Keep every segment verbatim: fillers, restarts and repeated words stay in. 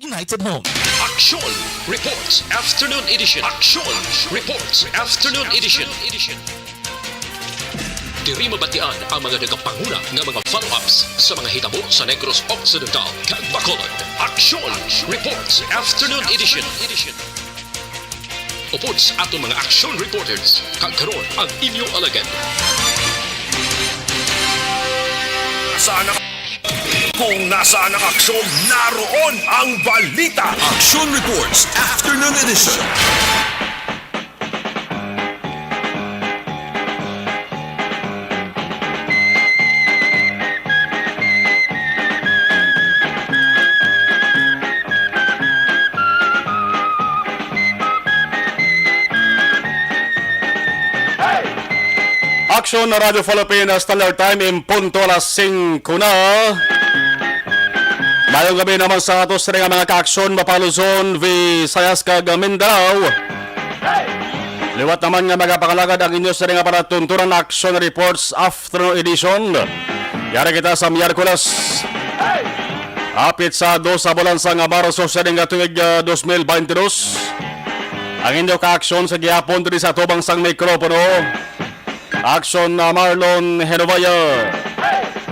United Home. Aksyon Reports Afternoon Edition. Aksyon Reports Afternoon Edition. Diri mabatian ang mga nagapanguna nga mga follow-ups sa mga hitabo sa Negros Occidental kag Bacolod. Aksyon Reports Afternoon Edition. Upod sa aton mga action reporters, kag karon ang inyo alagad. Nasaan ang, kung nasaan ang aksyon, naroon ang balita. Action Reports Afternoon Edition. Action na Radyo Philippines, Standard Time, in punto alas singko na. Mayong gabi naman sa ato sa mga kaaksyon, Mapa Luzon, Visayas, kag Mindanao. Liwat naman nga magapangalagad ang inyo sa nga palatuntunan, Action Reports Afternoon Edition. Yari kita sa Miyerkules, hapit sa dos sa bulan sang Marso sa nga tuig, ah, dos mil baynte dos. Ang inyo kaaksyon sa gihapon diri sa tubang sang mikropono, Action, ah, Marlon Henovaya.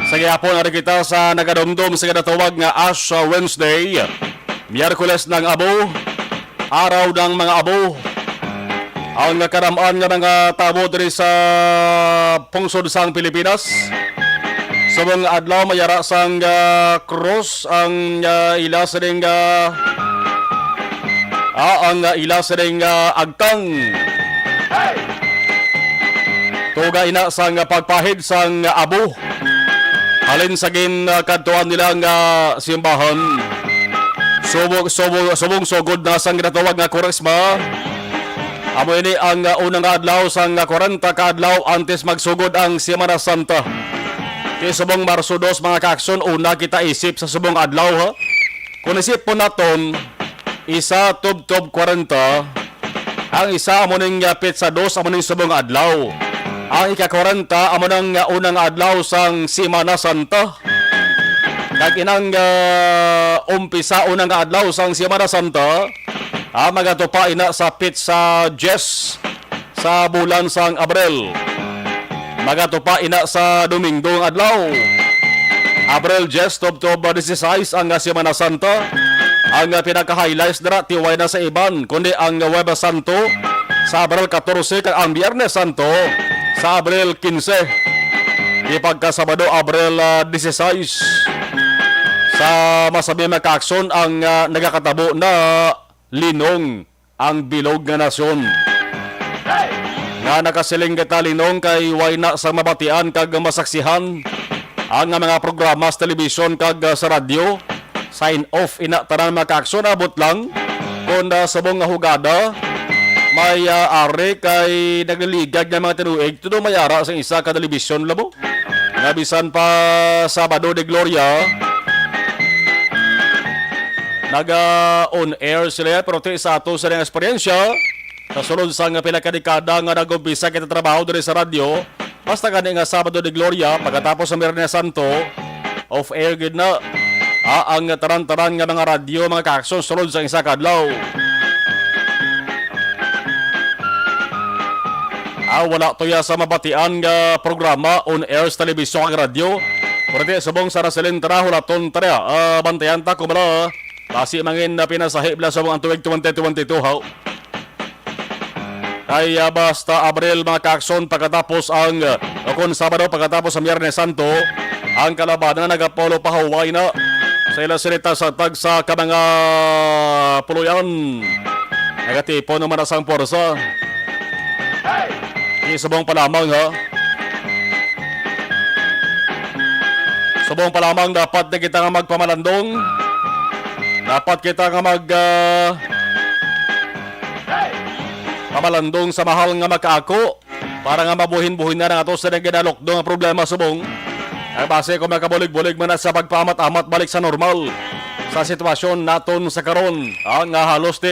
Sa gihapon, ari kita sa nagadumdom sa ginatawag nga Ash Wednesday. Miyerkules ng Abo, Araw ng mga Abo. Ang kadam-an nga mga tawo diri sa pungsod sang Pilipinas, subong adlaw may ara sang, ah, krus ang, ah, ila sining, ah, ah, ang, ah, ila sining, ah, agtang. Tuga ina sang pagpahid sang abo halin sa gin, ah, kadtuan nila nga simbahan. Subong, subong, subong sugod na sang ginatawag nga Kwaresma. Amo ini ang, ah, una nga adlaw sang, ah, kwarenta ka adlaw antes magsugod ang Semana Santa. Kay subong Marso dos, mga kaaksyon, una kita isip sa subong adlaw, ha? Kung isipon naton, isa tubtob kwarenta, ang isa amo ning, ah, petsa dos amo ning subong adlaw. Ang ika-kwarenta amo nang, ah, unang adlaw sang Semana Santa. Kag inang, ah, umpisa unang adlaw sang Semana Santa, ah, magatupa ina sa petsa diyes sa bulan sang Abril. Magatupa ina sa Domingo nga adlaw. Abril diyes tubtob disisais ang Semana Santa. Ang pinaka-highlights dira, ti way na sa iban, kundi ang Huwebes Santo sa Abril katorse kag ang Biyernes Santo sa Abril kinse. Di pagka Sabado, Abril, ah, disisais. Sa masabi, mga kaaksyon, ang, ah, nagakatabo na linong ang bilog nga nasyon. Nga nakasiling kita, linong, kay way na sa mabatian kag masaksihan ang mga programa sa telebisyon kag, ah, sa radyo. Sign off ina tanan, mga kaaksyon, abot lang kon, ah, subong nga hugada may, ah, ari kay nagliligad nga mga tinuig, tudo may ara sa isa ka telebisyon, labo. Nga bisan pa Sabado de Gloria, naga-on air sila, pero ti sa ato sa ilang eksperyensya, sa sulod sang pila ka dekada nga nag-umpisa kita trabaho diri sa radyo, basta gani nga Sabado de Gloria, pagkatapos sa Biyernes Santo, off air gid na. Ah, ang tanan-tanan nga mga radyo, mga kaaksyon, sulod sa isa ka adlaw. Ah, wala to ya sa mabatian nga programa on air sa telebisyon kag radyo. Pero ti subong sa Raselin, tara, hulaton, tara, ah, bantayan ta kung bala basi mangin na pinasahi bala subong ang tuig twenty twenty-two, haw. Kay, ah, basta Abril, mga kaaksyon, pagkatapos ang, ah, o kung Sabado, pagkatapos ang Biyernes Santo, ang kalabanan nagapolo pahuway na sa ila sinita sa tagsa ka mga puloy-an. Nagatipon naman na sang pwersa. Di subong pa lamang, ha? Subong pa lamang, dapat na kita nga magpamalandong. Dapat kita nga mag, ah, pamalandong sa mahal nga makaako para nga mabuhin-buhin na ang ato sa ginalukdo nga problema subong. Ang base kung makabulig-bulig man na sa pagpaamat-amat balik sa normal sa sitwasyon naton sa karon, ah, nga halos di,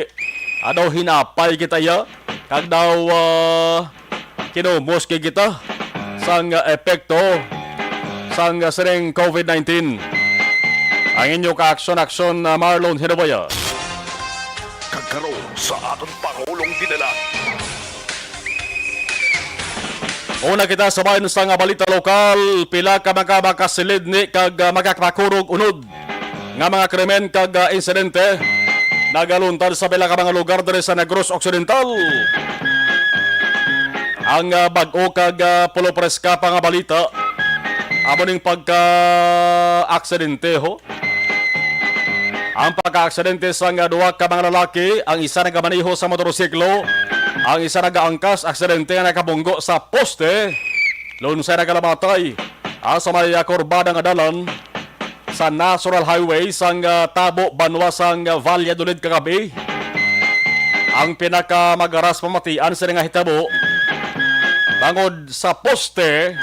ah, daw hinapay kita ya, kag daw, ah, kinumos kay kita sang epekto sang sining covid nineteen. Ang inyo ka-aksyon-aksyon, ah, Marlon Hinabaya. Kag karon sa aton Pangulong Dinala. Una kita sa bahin sa nga balita lokal, pila ka mga makasilid ni kag, ah, magakapakurog unod nga mga krimen kag, ah, insidente nagaluntad sa pila ka mga lugar diri sa Negros Occidental. Ang, ah, bag-o kag, ah, pulo preska pa nga balita, amo ning pagka-aksidente, ho. Ang pagka-aksidente sang duha ka mga lalaki, ang isa nagamaneho sa motorsiklo, ang isa nagaangkas, aksidente nga nakabunggo sa poste. Lunsay nagkalamatay, ah, sa may, ah, kurbada nga dalan sa National Highway sang, ah, Tabo, banwa sang, ah, Valladolid kagabi. Ang pinakamagaras pamatian sini nga hitabo, bangod sa poste,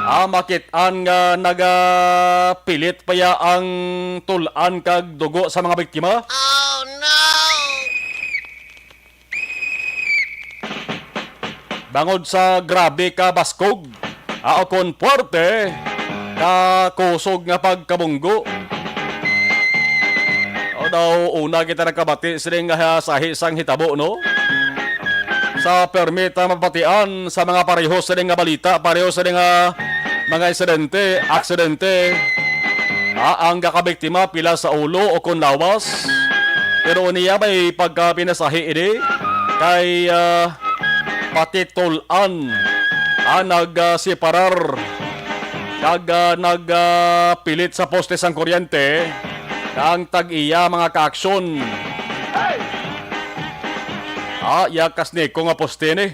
ah, makit-an nga nagapilit pa ya ang tul-an kag dugo sa mga biktima. Oh, no! Bangod sa grabe ka baskog, ah, o kon puwerte ka kusog nga pagkabunggo. O daw, una kita nakabati sining, ah, sahi sang hitabo, no? Sa permi ta mabatian sa mga pareho sini nga balita, pareho sini nga mga insidente, aksidente, ah, ang gakabiktima pila sa ulo o kon lawas. Pero niya may pagkapinasahi ini kay, ah, pati tul-an, ah, nag, ah, separar kag, ah, nag, ah, pilit sa poste sang kuryente kang tag-iya mga kaaksyon. Ah, yakas ni ko nga poste ni.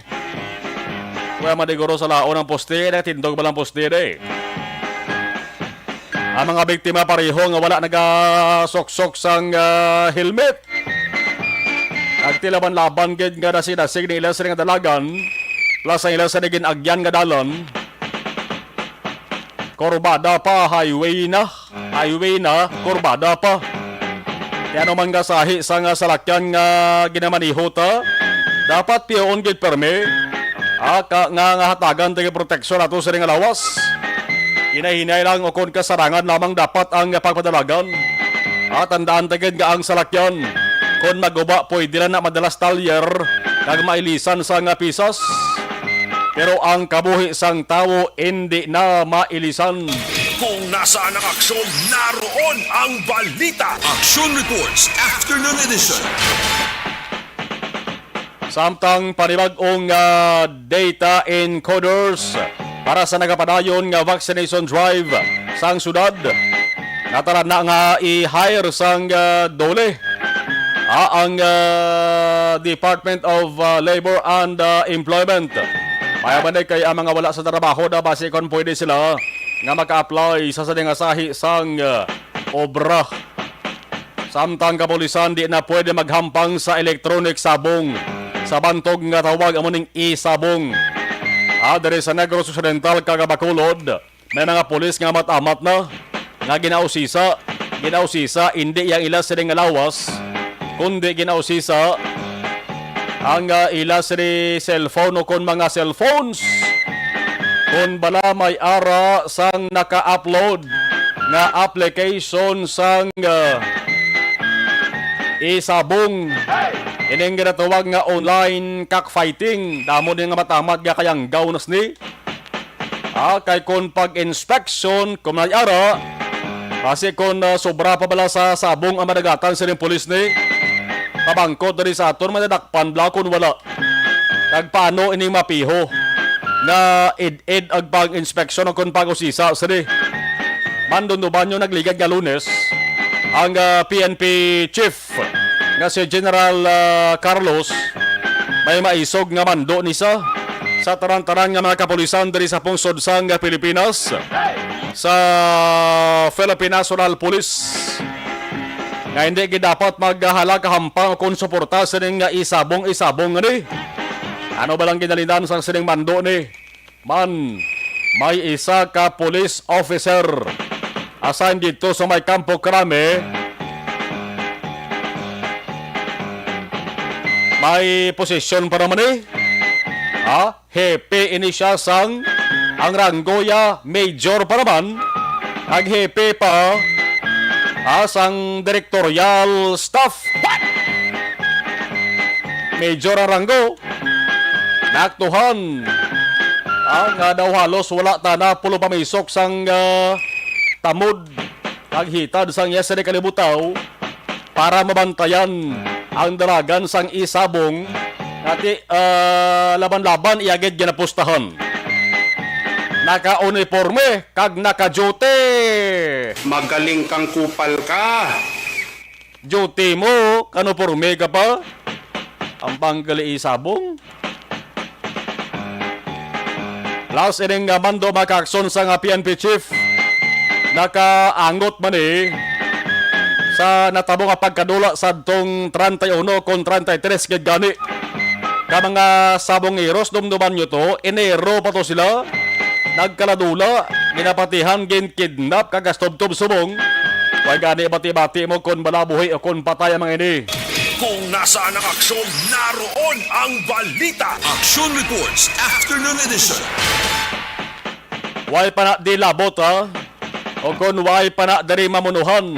Wala madiguro sa laon ang poste, nagtindog ba lang poste ni? Ang mga biktima pareho nga wala nagasuksok sang, ah, helmet. Nagtilaban-laban gid nga dasig-dasig ni ila sila nga dalagan, plus ang ila sa nagin-agyan nga dalan. Kurbada pa, highway na. Highway na, kurbada pa. Kaya ano man nga sahi sa nga salakyan nga ginamaniho ta, dapat piyoon gid permi, ah, ka, nga, nga hatagan ta gid proteksyon ato sa nga lawas. Hinay-hinay lang o kon kasarangan lamang dapat ang pagpadalagan. At tandaan ta gid nga ang salakyan, kon maguba, pwede lang na madalas talyer kag mailisan sa nga pisas. Pero ang kabuhi sang tawo indi na mailisan. Kung nasaan ang aksyon, naroon ang balita. Action Reports, Afternoon Edition. Samtang panibag-ong, ah, data encoders para sa nagapadayon nga vaccination drive sang syudad, natalan na nga i-hire sang, ah, DOLE, ah, ang, ah, Department of, ah, Labor and, ah, Employment. Mayaman kay ang mga wala sa trabaho na basi kon pwede sila nga maka-apply sa sini nga sahi sang, ah, obra. Samtang kapulisan di na pwede maghampang sa electronic sabong sa bantog nga tawag amo ning e-sabong. Ah, diri sa Negros Occidental kag Bacolod, may mga pulis nga amat-amat na nga ginausisa, ginausisa indi yang ila sining lawas, kundi ginausisa ang, ah, ila sini cellphone o kon mga cellphones. Kon bala may ara sang naka-upload nga application sang, ah, isabong, ining ginatawag nga online cockfighting, damo ni nga matamat nga kayanggaw na sini. Ah, kay kon pag-inspection, kung may ara, kasi kung, ah, sobra pa bala sa sabong ang madagatan sining pulis ni, pabangkot diri sa aton, madadakpan bala kung wala. Kag paano ini mapiho nga id-id ang pag-inspeksyon o kon pag-usisa sini? Mandunduban nyo nagligad nga Lunes ang, ah, P N P chief nga si General, ah, Carlos may maisog nga mando ni sa sa tanan-tanan nga mga kapulisan diri sa pungsod sang Pilipinas, sa Philippine National Police, nga hindi gid dapat maghala kahampang kon suporta sining nga isabong-isabong ni. Ano ba lang ginalinan sang sining mando ni? Man, may isa ka police officer assigned dito sa may Campo Crame. May posisyon pa naman eh. Ha? Hepe ini siya sang ang ranggo ya major pa naman. Ang hepe pa ah, sang directorial staff. Major ang ranggo. Naaktuhan, ah, nga daw halos wala ta na pulo pamisok sang, ah, tamod kag hitad sang iya sini kalibutaw para mabantayan ang dalagan sang isabong nga ti, ah, laban-laban iya gid ginapustahan. Naka-uniforme kag naka-duty. Magaling kang kupal ka. Duty mo, kano porme ka pa? Ang panggali isabong. Last ining, ah, mando, mga kaaksyon, sa nga P N P chief nakaangot man, eh, sa natabo nga pagkadula sa tong treinta y uno kon treinta y tres gid gani. Ka mga sabongeros, dumduman nyo to, Enero pa to sila nagkaladula, ginapatihan, ginkidnap, kag kastubtob subong. Way gani bati-bati mo kon balabuhi o kon patay ang mga ini. Kung nasaan ang aksyon, naroon ang balita. Action Reports, Afternoon Edition. Way pa na di labot, ha? O kon way pa na diri mamunuhan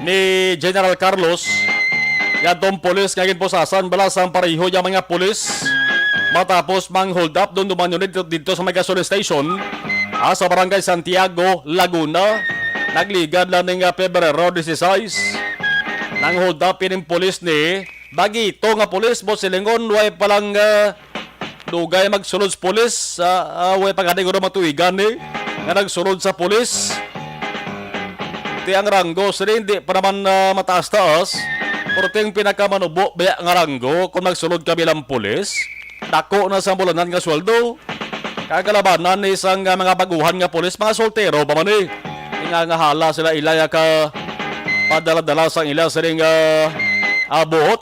ni General Carlos, yadtong pulis nga ginpusasan bala sang pareho yang mga pulis matapos mang hold up, dumduman nyo dito, dito sa may gasoline station, ah, sa Barangay Santiago, Laguna. Nagligad lang ning, ah, Pebrero dieciséis. Nang hold up ining pulis ni Bagito nga pulis, boss, silingon, way pa lang, ah, dugay magsulod sa pulis, ah, ah, way pa gani guro matuigan ni nga nagsulod sa pulis. Ti ang ranggo sini hindi pa naman, ah, mataas-taas, pero ti ang pinakamanubo baya nga ranggo kung magsulod ka bilang pulis, dako na sa bulanan nga sweldo. Kagalabanan ni isang, ah, mga baguhan nga pulis, mga soltero pa man, eh. Ingangahala sila, ilaya ka padala-dala sang ila sining, ah, ah, buot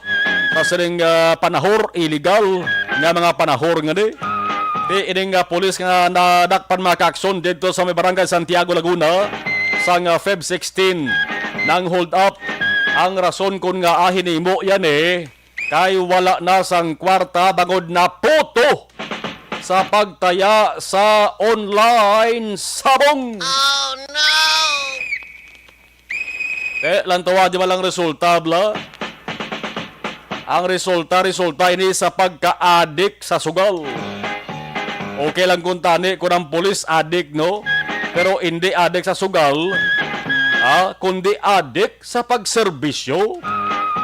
sa sining, ah, panahor, illegal nga mga panahor nga ni. Ti ining, ah, pulis nga nadakpan, mga kaaksyon, dito sa may Barangay Santiago, Laguna, sang, ah, Feb sixteen, nang hold up. Ang rason kon nga, ah, hinimo yan, eh, kay wala na sang kwarta bangod naputo sa pagtaya sa online sabong. Oh, no! Eh, lantawa, di ba lang resulta, bla? Ang resulta, resulta ini sa pagka-adik sa sugal. Okay lang kung tani kung ang pulis adik, no? Pero hindi adik sa sugal, ha? Kundi adik sa pagserbisyo,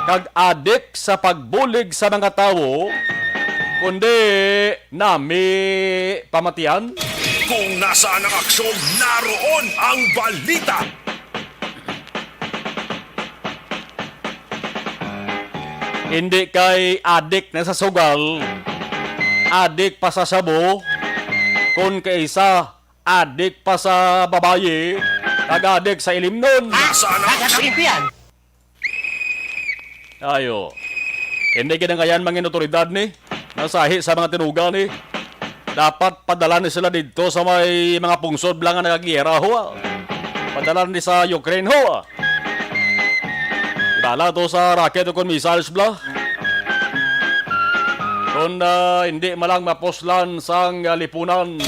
kag adik sa pagbulig sa mga tawo, kundi nami pamatian. Kung nasaan ang aksyon, naroon ang balita. Hindi kay adik na sa sugal, adik pa sa shabu, kon kaisa, adik pa sa babayi, kag adik sa ilimnon. Nasaan ang aksyon? Ayo. Hindi ginangayan mangin otoridad ni. Nasahi sa mga tinuga ni. Dapat padala ni sila didto sa may mga pungsod lang nga nagagiyera, ho, ah. Padala ni sa Ukraine, ho, ah. Ibala to sa rocket o kon missiles, bla. Kung, ah, hindi malang mapuslan sang, ah, lipunan.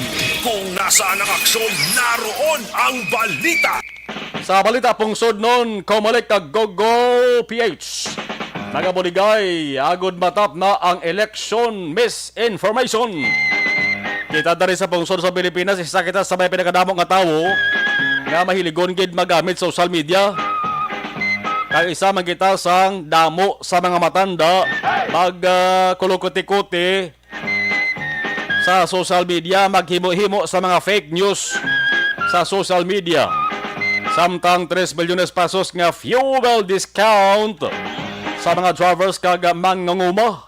Kung nasaan ang aksyon, naroon ang balita. Sa balita pungsod nun, Comelec kag Google P H nagabuligay agud matap na ang election misinformation. Kita dari sa pungsod sa Pilipinas, isa kita sa may pinakadamo nga tawo nga mahiligon gid magamit social media. Kag isa man kita sang damo sa mga matanda mag, ah, kulukuti-kuti sa social media, maghimo-himo sa mga fake news sa social media. Samtang tres bilyones pesos nga fuel discount sa mga drivers kag mangunguma,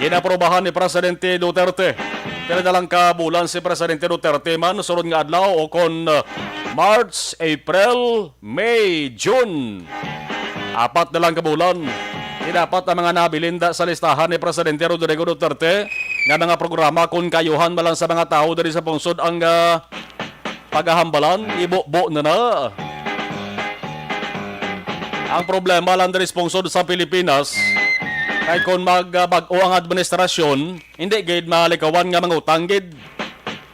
ginaprobahan ni Presidente Duterte. Pila na lang ka bulan si Presidente Duterte man, sunod nga adlaw o kon, uh, March, April, May, June. Apat na lang ka bulan. Di dapat ang mga nabilin da sa listahan ni Presidente Rodrigo Duterte nga mga programa kon kaayuhan man lang sa mga tawo diri sa pungsod ang, ah, pagahambalan, ibubo na na. Ang problema lang diri sa pungsod sa Pilipinas kay kon mag, ah, bag-o ang administrasyon, hindi gid malikawan nga mangutang gid.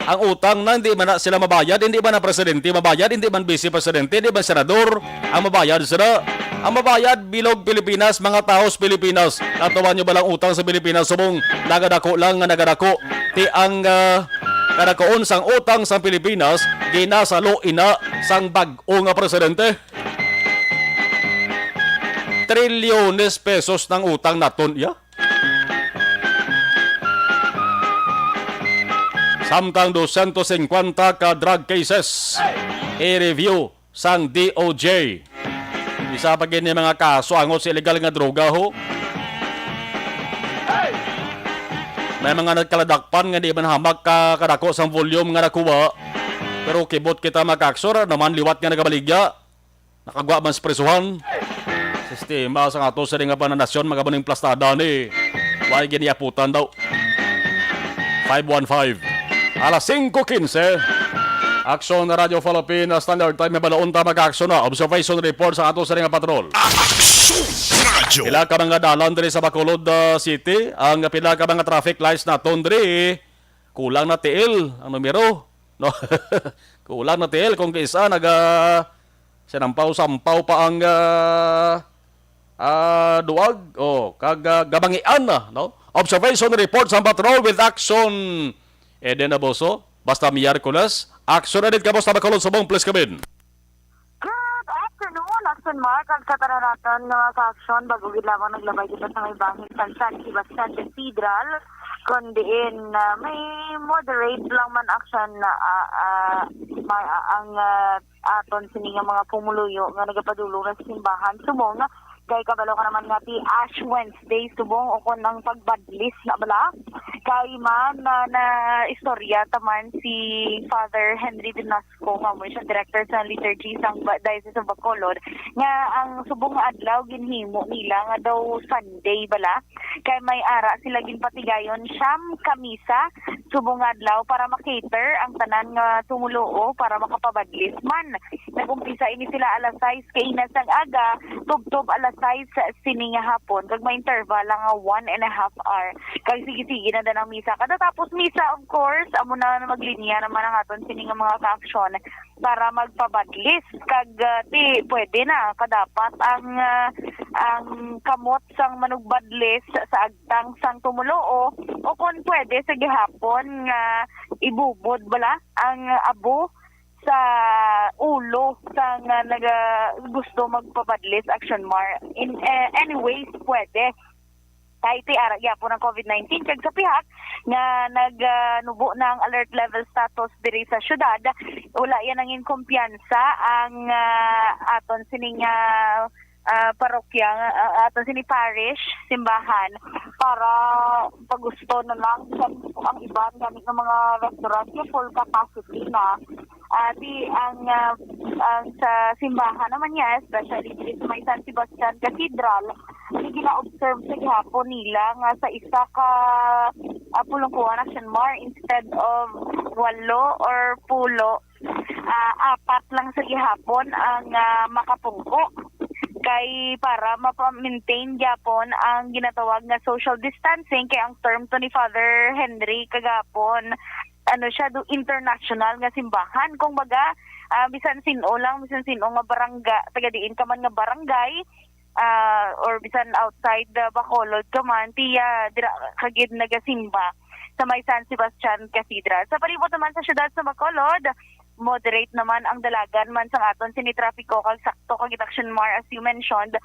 Ang utang na hindi man na sila mabayad, hindi man ang presidente mabayad, hindi man vice presidente, hindi man senador ang mabayad sila. Ang mabayad, bilog Pilipinas, mga taos Pilipinas. Natuan nyo ba lang utang sa Pilipinas? Subong, nagadako lang nga nagadako. Ti ang ah, kadakuon sang utang sang Pilipinas, ginasalo ina sang bag-o nga presidente. Trilyones pesos ng utang naton, ya? Samtang dosyentos singkwenta ka drug cases i-review sang D O J. Isa pa gini mga kaso angot sa illegal nga droga, ho. May mga nagkaladakpan nga di man hamak ka kadako sang volume nga nakuha. Pero kibot kita, mga kaksor, naman liwat nga nagabaligya. Nakagwa man sa prisuhan. Sistema sa ato sa nga pananasyon, mga baning plastada ni. Way giniaputan daw. Five one five. Alas singko quince. Aksyon na Radyo Philippine Standard Time, may balaon ta mag-aksyon na. Observation report sa ato sa nga patrol. Aksyon Radyo. Pila ka mga dalan diri sa Bacolod ah, City, ang pila ka mga traffic lights naton diri, kulang na tiil ang numero, no? Kulang na tiil kung kisa naga sinampaw-sampaw pa ang ah, ah, duwag, oh, kag ah, gabangian na, no? Observation report sa patrol with action. Eden Abuso, basta Miyerkules, action edit ka, basta Bacolod, Subong, please come in. Good afternoon, Action Mark, ag sa tanan naton nga mga ka-action. Bago gid lamang naglabay kita sa may bangin sang San Sebastian Cathedral, kun diin ah, may moderate lang man action na ah, ah, ma- ah, ang ah, aton sini nga mga pumuluyo nga nagapadulong na sa simbahan. Subong, kay kabalo ka naman nga ti Ash Wednesday, subong, o kon ang pagbadlis na bala. Kay man na, na istorya taman si Father Henry Velasco, nga mo siya director sa liturgy sa Ba- Diocese of Bacolod, nga ang subong nga adlaw ginhimo nila nga daw Sunday bala, kay may ara sila ginpatigayon siyam ka misa subong nga adlaw para makater ang tanan nga tumuluo para makapabadlis man. Nag-umpisa ini sila alas sais kaina sang aga, tubtob alas sais sini nga hapon, kag may interval lang nga one and a half hour. Kag sige-sige na dan ang misa. Kada tapos misa, of course, amo na maglinya naman ang aton sini nga mga ka-action para magpabadlis. Kag ah, ti pwede na kadapat ang ah, ang kamot sang manugbadlis sa agtang sang tumuluo, o kon pwede sa gihapon nga ibubod bala ang abo sa ulo sang ah, naga gusto magpabadlis, Action Mar. In eh, anyways, pwede. Kay ti ara gyapon ang covid nineteen, kag sa pihak nga nagnubo na ang alert level status diri sa syudad, wala yan nangin kumpiyansa ang ah, aton sining ah, ah, parokya, ah, aton sini parish, simbahan, para pagusto na lang. Bisan ang iban gani nga mga restaurant, full capacity na. Ah, di ang ah, ang sa simbahan naman niya, especially dito sa may San Sebastian Cathedral, may gina-observe sa gihapon nila nga sa isa ka ah, pulungkuhan, Action Mar, instead of walo or pulo, ah, apat lang sa gihapon ang ah, makapungko. Kay para mapa-maintain gyapon ang ginatawag nga social distancing, kay ang term to ni Father Henry kagapon, ano siya, do international nga simbahan. Kung baga, ah, bisan sin-o lang, bisan sin-o nga barangay, taga diin ka man nga barangay, ah, or bisan outside the Bacolod ka man, tiya, dira ka gid nagasimba sa may San Sebastian Cathedral. Sa palibot naman sa siyudad sa Bacolod, moderate naman ang dalagan man sang aton sini trapiko, kag sakto kag Action Mar, as you mentioned,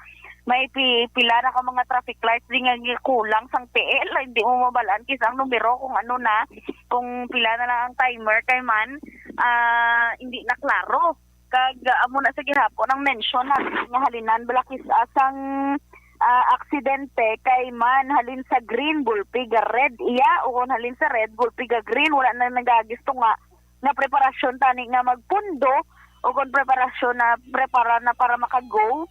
may pi- pila na ka mga traffic lights di nga kulang sang tiil, hindi mo mabalaan kis ang numero kung ano na, kung pila na lang ang timer, kay man ah, hindi na klaro. Kag ah, amo na sa gihapon ang mention na nga halinan bala kis-a sang ah, aksidente, kay man halin sa green gulpi ga red iya, o kon halin sa red gulpi ga green, wala na nagagisto nga nga preparasyon tani nga magpundo, o kon preparasyon na prepara na para maka-go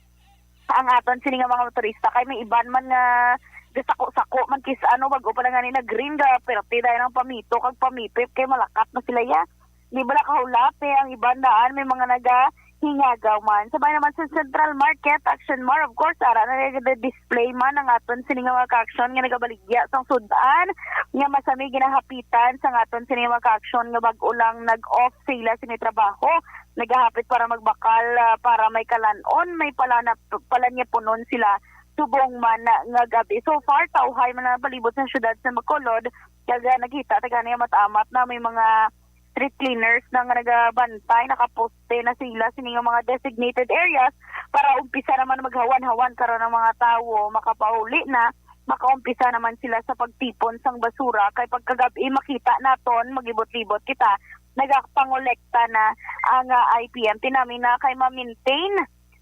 ang aton sini nga mga motorista, kay may iban man nga gasako-sako man kis ano, bag-o pa lang gani na green, ga perte dayon ang pamito kag pamipip kay malakat na sila ya. Di ba nakahulap eh, ang iban daan may mga naga Hingagaw man. Sabay naman sa Central Market, Action Mar, of course, ara na nag-display man ang aton sini nga mga ka-action nga nagabaligya sang sud-an nga masami ginahapitan sang aton sini nga mga ka-action nga bag-o lang nag-off sila sini trabaho. Nagahapit para magbakal, ah, para may kalan-on, may palana-, palanyapunon sila subong man nga gabi. So far, tawhay man ang palibot sa siyudad sa Bacolod, kag, ah, nakita ta gani nga mat-amat na may mga street cleaners na nga nagabantay, nakaposte na sila sini nga mga designated areas para umpisa naman maghawan-hawan karon ang mga tawo makapauli na, makaumpisa naman sila sa pagtipon sang basura, kay pagkagabi makita naton, maglibot-libot kita, nagapangolekta na ang, ah, I P M. Tinami na kay ma-maintain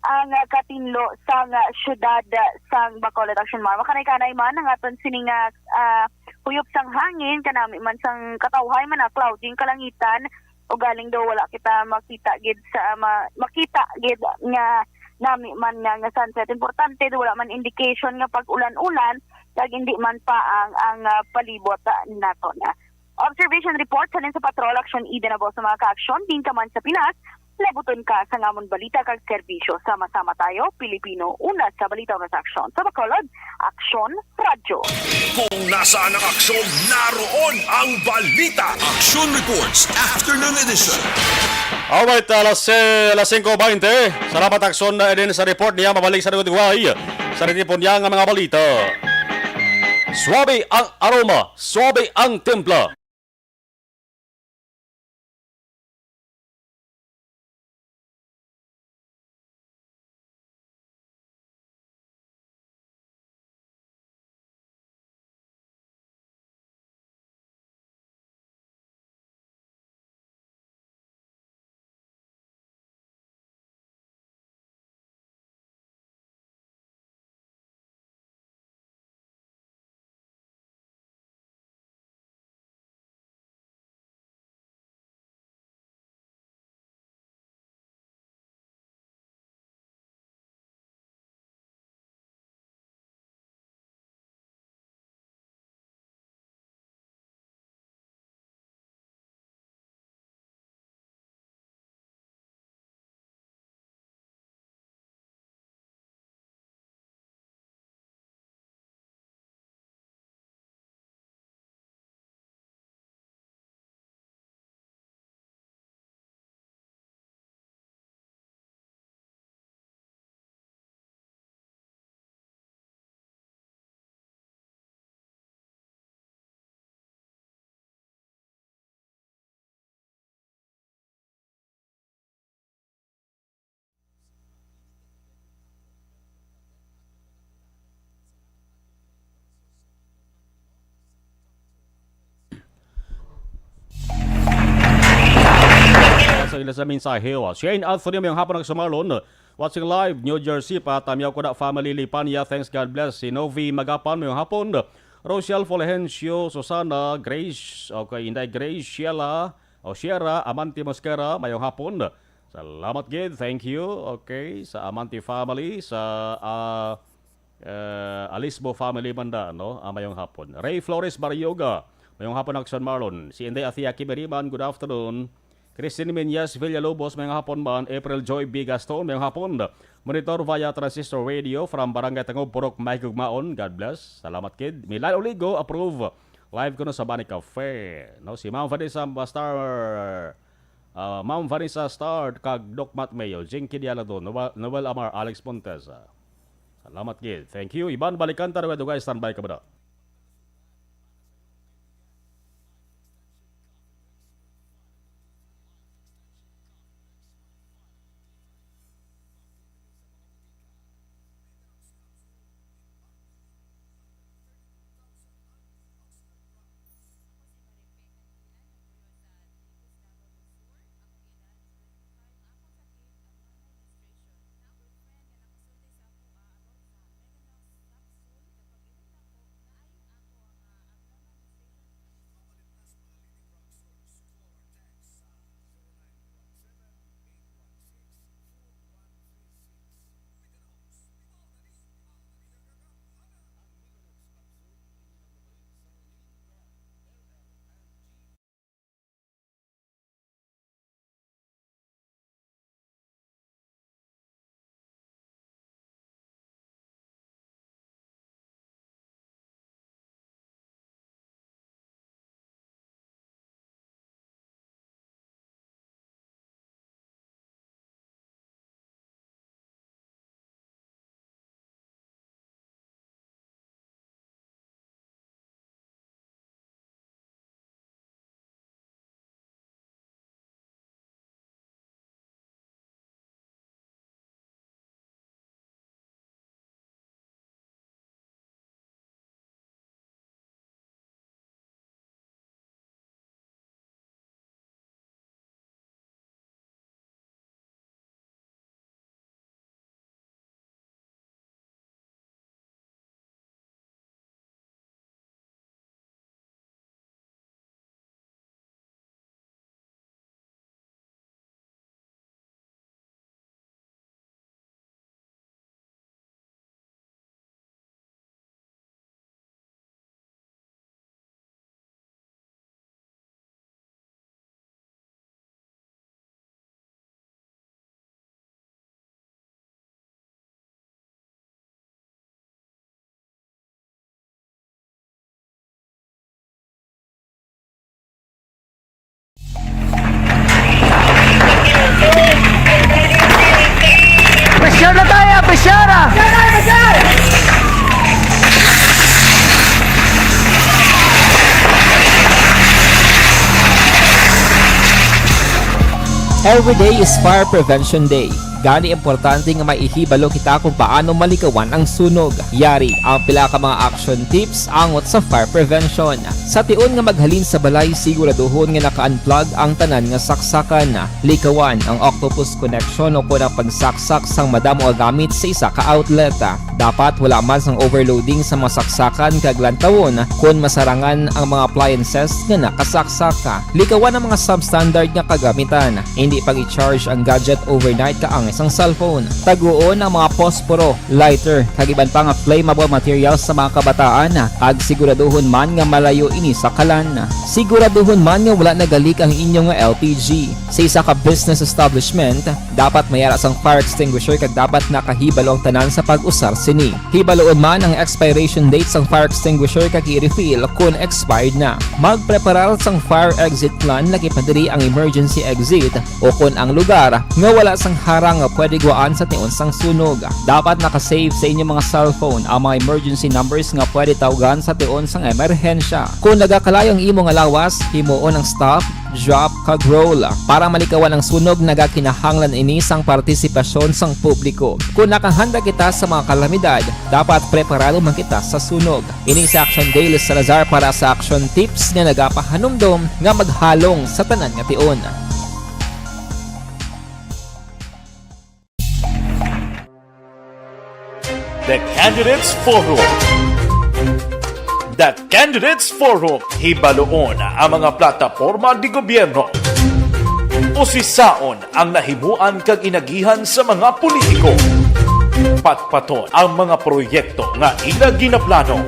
ang, ah, katinlo sang, ah, siyudad, ah, sang Bacolod, Action Mar. Makanay-kanay man ang aton sining, ah, ah, huyop sang hangin, kanami man sang katawhay man na cloudy ang kalangitan. Ugaling daw wala kita makita gid sa, ah, ma-, makita gid nga nami man nga, nga sunset. Importante daw wala man indication nga pag-ulan-ulan, kag hindi man pa ang, ang, ah, palibot, ah, naton. Observation report halin sa Patrol Action Eden, abo sa mga ka-aksyon, din ka man sa Pinas, labuton ka sa ngamon balita kag serbisyo. Sama-sama tayo, Pilipino, una sa balita, una sa aksyon. Sa Bacolod, Aksyon Radyo. Kung nasaan ang aksyon, naroon ang balita. Action Reports, Afternoon Edition. Alright, alas, eh, alas singko baynte. Salamat, Aksyon, na din sa report niya. Mabalik sa Dugay sa ritipon niya nga mga balita. Suabe ang aroma, suabe ang timpla. Sa ila sa mensahe, oh. Shane Anthony, mayong hapon, nagsumalon. Watching live, New Jersey, pa Tamyaw ko na family, Lipanya, thanks, God bless. Si Novi Magapan, mayong hapon. Rochelle Fulgencio, Susana, Grace, okay, Inday Grace, Sheila, o Sierra, Amante Mosquera, mayong hapon. Salamat gid, thank you. Okay, sa Amante family, sa, ah, eh, Alisbo family man da, no? Ah, mayong hapon. Ray Flores Barrioga, mayong hapon, Action Marlon. Si Inday Athea Kimiriman, good afternoon. Christine Menyes Villalobos, mayong hapon man. April Joy B. Gaston, mayong hapon. Monitor via Transistor Radio from Barangay Tangub, Purok Mahigugmaon. God bless. Salamat, kid. Milan Oligo, approve. Live ko na sa Bani Cafe. No, si Ma'am Vanessa Bastar, ah, Ma'am Vanessa Star, kag Doc Matt Mayo, Jinky Dialado, Noel, Noel Amar, Alex Montesa. Salamat, kid. Thank you. Iban, balikan ta, dugay-dugay, standby ka ba na? Every day is Fire Prevention Day. Gani, importante nga maihibalo kita kung paano malikawan ang sunog. Yari ang pila ka mga action tips angot sa fire prevention. Sa tion nga maghalin sa balay, siguraduhon nga naka-unplug ang tanan nga saksakan. Likawan ang octopus connection o kon ang pagsaksak sang madamo nga gamit sa isa ka outlet. Dapat wala man sang overloading sa mga saksakan kag lantawon kon masarangan ang mga appliances nga nakasaksak. Likawan ang mga substandard nga kagamitan. Hindi pag-i-charge ang gadget overnight kaangay sang cellphone. Taguon ang mga posporo, lighter, kag iban pa nga flammable materials sa mga kabataan, kag siguraduhon man nga malayo ini sa kalan. Siguraduhon man nga wala nagalik ang inyo nga L P G. Sa isa ka business establishment, dapat may ara sang fire extinguisher kag dapat nakahibalo ang tanan sa pag-usar sini. Hibaloon man ang expiration date sang fire extinguisher kag i-refill kon expired na. Magpreparar sang fire exit plan, lakip na diri ang emergency exit, o kon ang lugar nga wala sang harang nga pwede guwaan sa tion sang sunog. Dapat naka-save sa inyong mga cellphone ang mga emergency numbers nga pwede tawgan sa tion sang emerhensya. Kung nagakalayo ang imo nga lawas, himuon ang stop, drop, kag roll. Para malikawan ang sunog, nagakinahanglan ini sang partisipasyon sang publiko. Kung nakahanda kita sa mga kalamidad, dapat preparado man kita sa sunog. Ini si Action Dale Salazar para sa Action Tips nga nagapahanumdom nga maghalong sa tanan nga tion. The Candidates Forum. The Candidates Forum. Hibaloon ang mga plataporma de gobyerno. Usisaon ang nahimuan kag inagihan sa mga politiko. Patpaton ang mga proyekto nga ila ginaplano.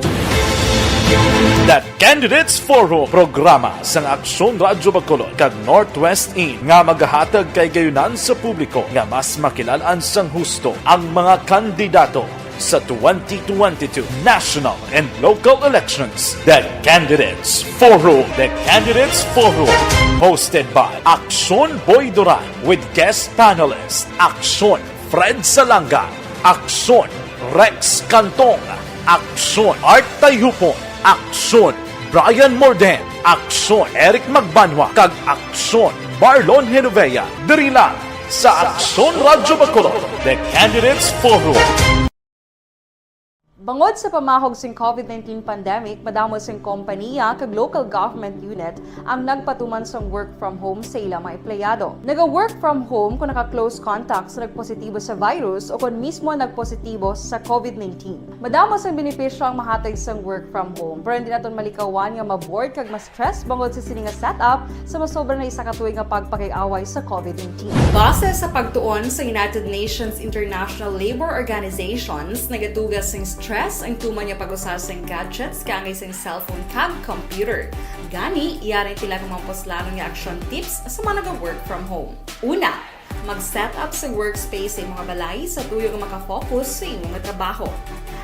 The Candidates Forum, programa sang Aksyon Radyo Bacolod kag Northwest In nga magahatag kahigayonan sa publiko nga mas makilal-an sang husto ang mga kandidato sa twenty twenty-two national and local elections. The Candidates Forum. The Candidates Forum, hosted by Aksyon Boy Duran with guest panelist Aksyon Fred Salanga, Aksyon Rex Cantong, Aksyon Art Tayupon, Aksyon Brian Morden, Aksyon Eric Magbanwa, kag Aksyon Marlon Genovea, diri lang sa Aksyon Radyo Bacolod, The Candidates Forum. Bangod sa pamahog sing COVID nineteen pandemic, madamo sing kompanya kag local government unit ang nagpatuman sang work from home sa ila mga empleyado. Naga-work from home kung naka-close contact sa nagpositibo sa virus o kung mismo nagpositibo sa COVID nineteen. Madamo sang benepisyo ang mahatag sang work from home, pero hindi naton malikawan nga ma-bored kag ma-stress bangod sa sini nga setup sa masobra na isa ka tuig nga pagpakig-away sa COVID nineteen. Base sa pagtuon sa United Nations International Labor Organizations, nagatuga sing stress ang tuman nga pag-usa sing gadgets kaangay sing cellphone kag computer. Gani, yari ang pila ka mga puslanon nga action tips sa mga naga-work from home. Una, mag-set up sa workspace sa imong balay sa tuyo nga makafocus sa imong trabaho.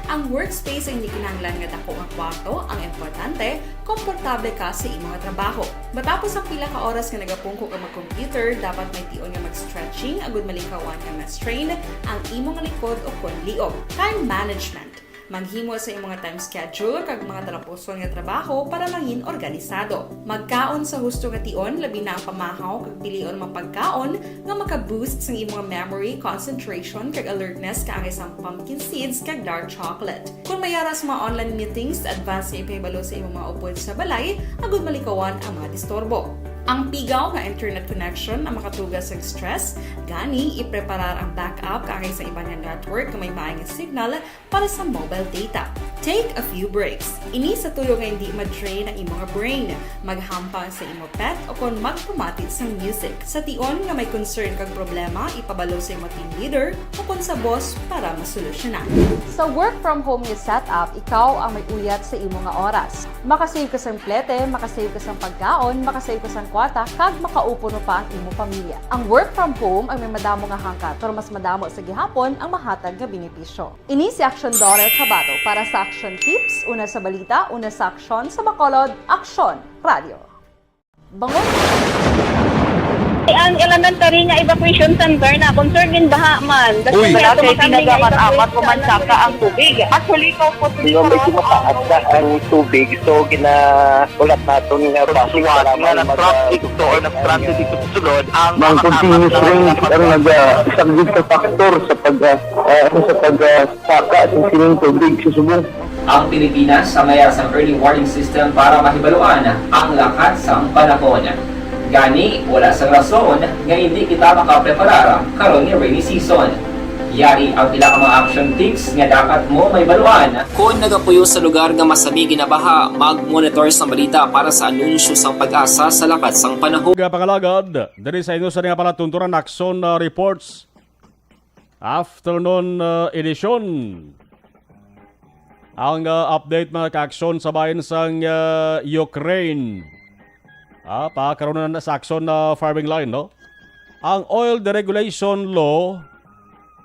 Ang workspace ay hindi kinahanglan nga dako nga kwarto, ang importante, komportable ka sa imong trabaho. Matapos ang pila ka oras nga nagapungko ka mag-computer, dapat may tion nga mag-stretching agud malikawan nga ma-strain ang imong likod o kon liog. Time management. Maghimo sa imong time schedule kag mga talapuson nga trabaho para mangin organisado. Magkaon sa husto nga tion, labi na ang pamahaw kag pilion mga pagkaon nga maka-boost sang imong memory, concentration, kag alertness kaangay sang pumpkin seeds kag dark chocolate. Kung may ara sa mga online meetings, advance nga ipahibalo sa imong mga upod sa balay agud malikawan ang mga disturbo. Ang pigaw nga internet connection ang makatuga sang stress, gani ipreparar ang backup kaangay sa iban nga network nga may maay nga signal para sa mobile data. Take a few breaks. Ini sa tuyo nga hindi ma-drain ang imong brain. Maghampang sa imo pet o kon magpamati sang music. Sa tion nga may concern kag problema, ipabalo sa imo team leader o kon sa boss para masolusyonan. Sa work from home nga setup, ikaw ang may uyat sa imo nga oras. Makasave ka sang plete, makasave ka sang pagkaon, makasave ka sang kwarta, kag makaupod pa ang imo pamilya. Ang work from home ang may madamo nga hangkat, pero mas madamo sa gihapon ang mahatag nga benepisyo. Ini si Action Daughter Kabato para sa Action Tips, una sa balita, una sa aksyon, sa Bacolod, Aksyon Radio. Bangon! Ang elementary nga evacuation center na concern din baha man. Uy. Wala kay tinaga man amat mo man saka ang tubig. Actually, ko po. Medyo mataas na ang tubig, so gina-, ulat naton nga bus nga nag-traffic to or nag-transit dito sa sulod ang mga continuous rains ang nag-, ah, isang big factor sa pag, ah, ah, sa pag, ah, saka sa sining tubig sa subong. Ang Pilipinas ang mayara sang early warning system para mahibaluan ang lakat sang panahon. Gani, wala sang rason nga hindi kita makapreparar karon nga rainy season. Yari ang pila ka mga action tips nga dapat mo mahibaluan. Kon nagapuyo sa lugar nga masami ginabaha, mag-monitor sang balita para sa anunsyo sang PAGASA sa lakat sang panahon. Nga pangalagad, diri sa inyo sa nga palatuntunan, Aksyon, ah, Reports. Afternoon, ah, edisyon. Ang, ah, update, mga ka-aksyon, sa bahin sang, ah, Ukraine. Ah, pa karon na sa aksyon na firing line, no? Ang oil deregulation law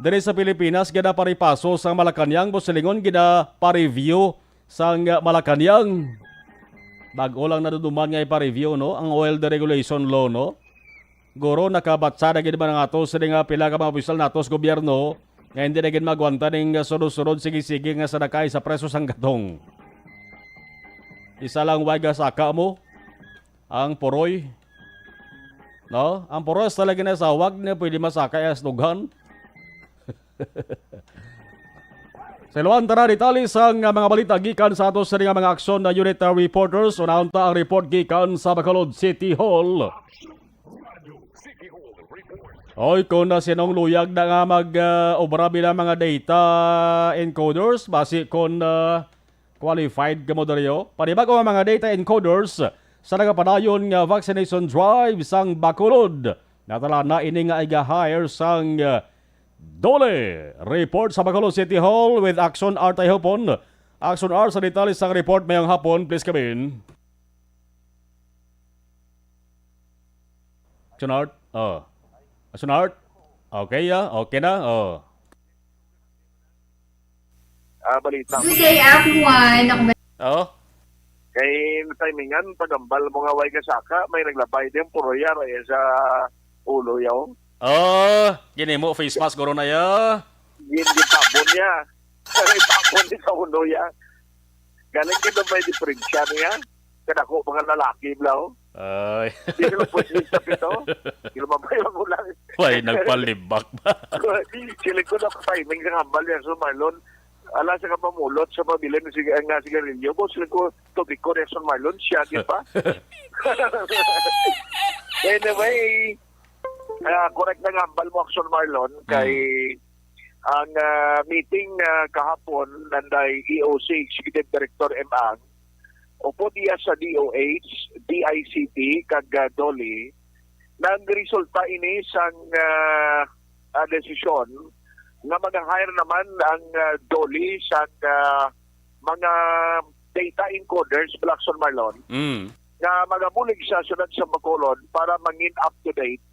diri sa Pilipinas ginaparipaso sang Malacañang, Busilingon, ginapa-review sang Malacañang. Bag-o lang naduduman nga ipa-review, no, ang oil deregulation law, no? Guro, nakabatsa na gid man ang ato sini nga pila ka mga opisyal nato sa gobyerno nga hindi na gid magwanta ning sunod-sunod, sige-sige nga sa nakay sa preso sang gatong. Isa lang way gasaka mo, ang puroy. No? Ang puroy sa lagi na sa wag na pwede masaka as dughan. Sa iluan, tara, detalye sang, ah, mga balita gikan sa ato sa nga mga aksyon na unit, ah, reporters. Unahon ta ang report gikan sa Bacolod City Hall. Oy, kung na sinong luyag na nga mag, ah, obra bilang mga data encoders, basi kung, ah, qualified kamo diri, oh. Panibag-o ang mga data encoders sa nagapadayon nga vaccination drive sang Bacolod. Natala na ini nga iga-hire sang, ah, DOLE. Report sa Bacolod City Hall with Action Art Ayhopon. Action Art, sa detalye sang report mayong hapon, please come in. Action Art? Oh. Action Art? Okay, ah. Okay na? Oh. Ah, balita. Good day, everyone. Ako ba Oh? Kay timingan, paghambal mo nga way gasaka, may naglabay din, puroya, ra, eh, sa ulo, yaw. Oh, ginimo face mask, guro na ya. Gin-, gitabon niya. Gitabon ni sa ulo, ya. Galing gid may diferensya niya. Kadako mga lalaki, blaw. Ay. Di sila pwede sa pito. Di lumabay ang ulang. Way nagpalibak ba? Sila ko na timing sa hambal niya sa Marlon. Ala sa kapamulot sa pabilin nga sig-, nga sigarilyo. Boss, sila ko tubig ko, Nelson Marlon, siya, di ba? Anyway, ah, correct na nga hambal mo, Action Marlon, kay Hmm. ang, ah, meeting, ah, kahapon, nanday E O C, Executive Director M Ang, upod iya sa D O H, D I C T, kag, ah, DOLE, nagresulta ini sang, ah, ah, desisyon nga mag-hire naman ang, ah, DOLE sang, ah, mga data encoders, Blackson Marlon, Mm. nga magabulig sa siyudad sa Bacolod para mangin up to date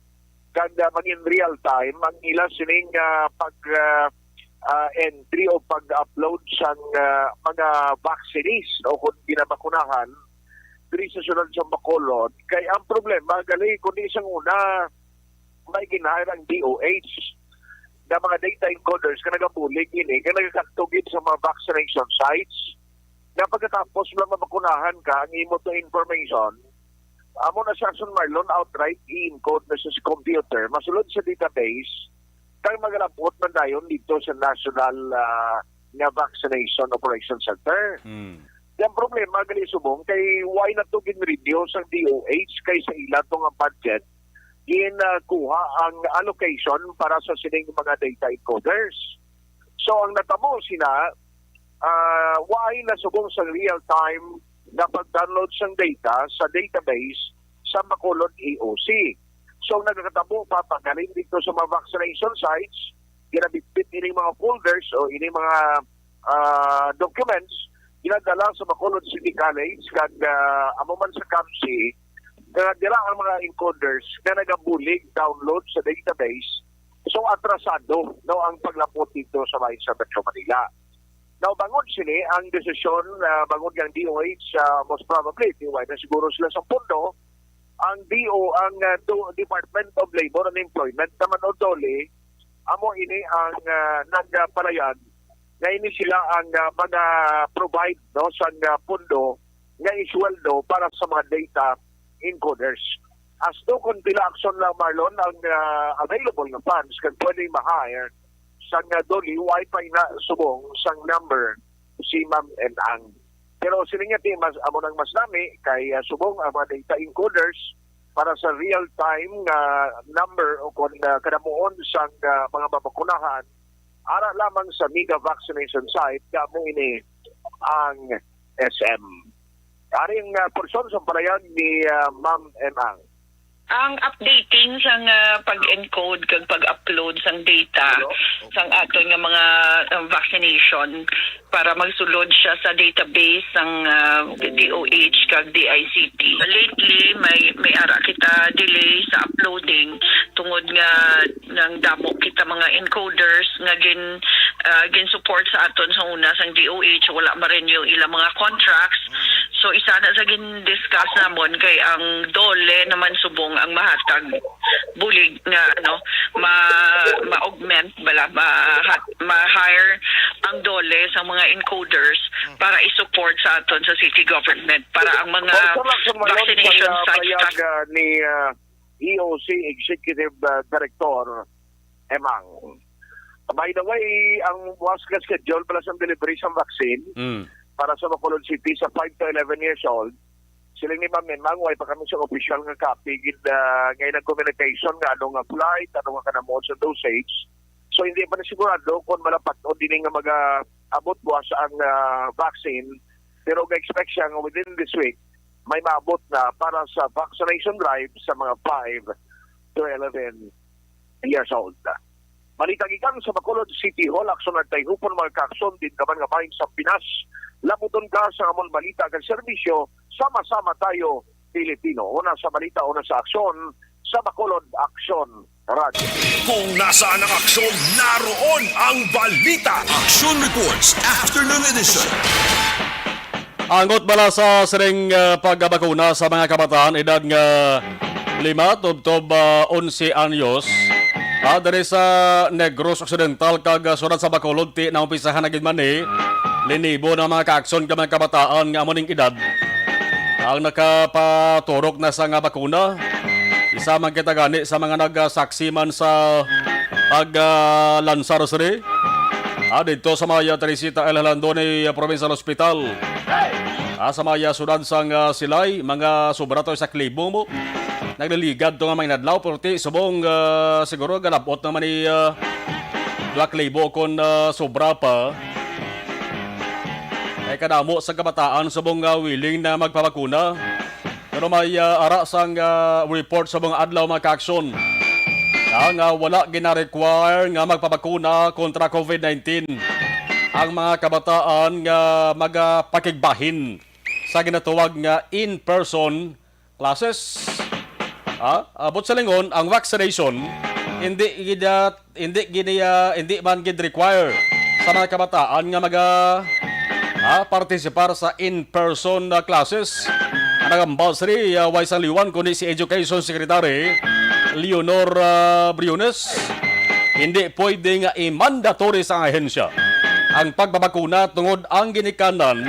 kag, ah, mangin real time ang ila sining, ah, pag, ah, ah, entry o pag-upload sang, ah, mga vaccinees o kung ginabakunahan diri sa siyudad sa Bacolod. Kay ang problema, gali, kundi sang una, may gin-hire ang D O H nga mga data encoders nga nagabulig ini, nga nagakadto gid sa mga vaccination sites, nga pagkatapos lang mabakunahan ka, ang imo to information, amo na sa Action Marlon, outright i-encode na sa computer, masulod sa database, kag magalabot man dayon dito sa National, ah, nga Vaccination Operation Center. Hmm. Ang problema gali subong kay why na to gin-reduce ang D O H kay sa ila to nga budget gin, ah, kuha ang allocation para sa sining mga data encoders. So, ang natabo sina, ah, why na subong sa real time nga pag-download sang data sa database sa Bacolod E O C. So, nagakatabo pa paghalin dito sa mga vaccination sites, ginabitbit ining mga folders o ining mga, ah, documents, ginadala sa Bacolod City College, kag, ah, amo man sa CAVC, nga dira ang mga encoders nga nagabulig download sa database. So, atrasado, no, ang paglapot dito sa bahin sa Metro Manila. Now, bangod sini, ang desisyon, ah, bangod nga ang D O H, ah, most probably, di wala na siguro sila sa pondo, Ang D O, ang, ah, do-, Department of Labor and Employment naman, o DOLE, amo ini ang, ah, nagpalayag nga ini sila ang, ah, mag-provide, no, sang, ah, pondo nga isweldo para sa mga data encoders. As to kung pila aksyon lang, Marlon, ang, ah, available nga funds kag pwede ma-hire sang, ah, DOLE, wa pa ina subong sang number si Ma'am Enang. Pero sini nga team, mas, amo nang mas nami kay, ah, subong ang mga data encoders para sa real-time nga number o kon, ah, kadamuon sang, ah, mga mabakunahan, ara lamang sa Mega Vaccination Site, nga amo ini ang S M. Ari ang, ah, portion sa palayag ni, ah, Ma'am Enang. Ang updating sang, ah, pag-encode kag pag-upload sang data sang aton nga mga, ah, vaccination para magsulod siya sa database sang, ah, D O H kag D I C T. Lately, may, may ara kita delay sa uploading tungod nga nang damo kita mga encoders nga gin, ah, gin-support sa aton sa una sang D O H, wala ma-renew ilang mga contracts. So, isa na sa gin-discuss namon kay ang DOLE naman subong ang mahatag bulig nga, ano, ma, ma-augment bala, ma, ma-hire ang DOLE sa mga encoders para i-support sa aton sa city government para ang mga Oh, sa Lacson Mayon, vaccination sa, ah, sites payag, ah, ni, ah, E O C Executive, ah, Director Emang. By the way, ang buwas nga schedule pala sa delivery sa vaccine Mm. para sa Bacolod City sa five to eleven years old, siling ni Ma'am Emang, way pa kami sa official nga copy gid, ah, nga ilang communication nga ano nga flight, ano nga kanamo sa dosage. So, hindi pa na sigurado kung malapat o dili nga mag-abot buwas ang, ah, vaccine. Pero ga-expect siya nga within this week, may maabot na para sa vaccination drive sa mga five to eleven years old. Balita gikan sa Bacolod City Hall, aksyon nagtayhupon mga kaaksyon din ka man nga bahin sa Pinas. Labuton ka sa amon balita kag serbisyo, sama-sama tayo, Pilipino. Una sa balita, una sa aksyon, sa Bacolod Aksyon Radyo. Kung nasaan ang aksyon, naroon ang balita. Action Reports, Afternoon Edition. Angot bala sa siring, ah, pagbakuna sa mga kabataan edad nga lima tubtob, ah, onse anyos, ah, diri sa Negros Occidental kag, ah, siyudad sa Bacolod, ti naumpisahan na gid man ni linibo ng mga kaaksyon ka mga kabataan nga amo ning edad ang nakapaturok na sa nga bakuna. Isa man kita gani sa mga nagsaksi man sa pag, ah, lansar sini. Ah, dito sa may, ah, Teresita L. Jalandoni, ah, Provincial Hospital. Ah, sa may, ah, siyudad sang, ah, Silay, mga sobra to sa klibo mo. Nagliligad to nga mga inadlaw, pero ti subong, ah, siguro galabot naman ni, ah, duha ka libo kon, ah, sobra pa. Kay kadamo sa kabataan subong nga willing na magpabakuna. Pero may, ah, ara sang, ah, report sa mga adlaw, mga kaaksyon, na nga wala gina-require nga magpabakuna kontra covid nineteen ang mga kabataan nga magapakigbahin sa ginatawag nga in-person classes. Ah, abot sa lingon, ang vaccination hindi gid, ah, hindi gini, ah, hindi man gid require sa mga kabataan nga maga, ah, partisipar sa in-person, ah, classes. Ang nagambal sini, ah, way sang liwan kundi si Education Secretary Leonor, ah, Briones. Hindi pwede nga i-mandatory sa ahensya ang pagbabakuna tungod ang ginikanan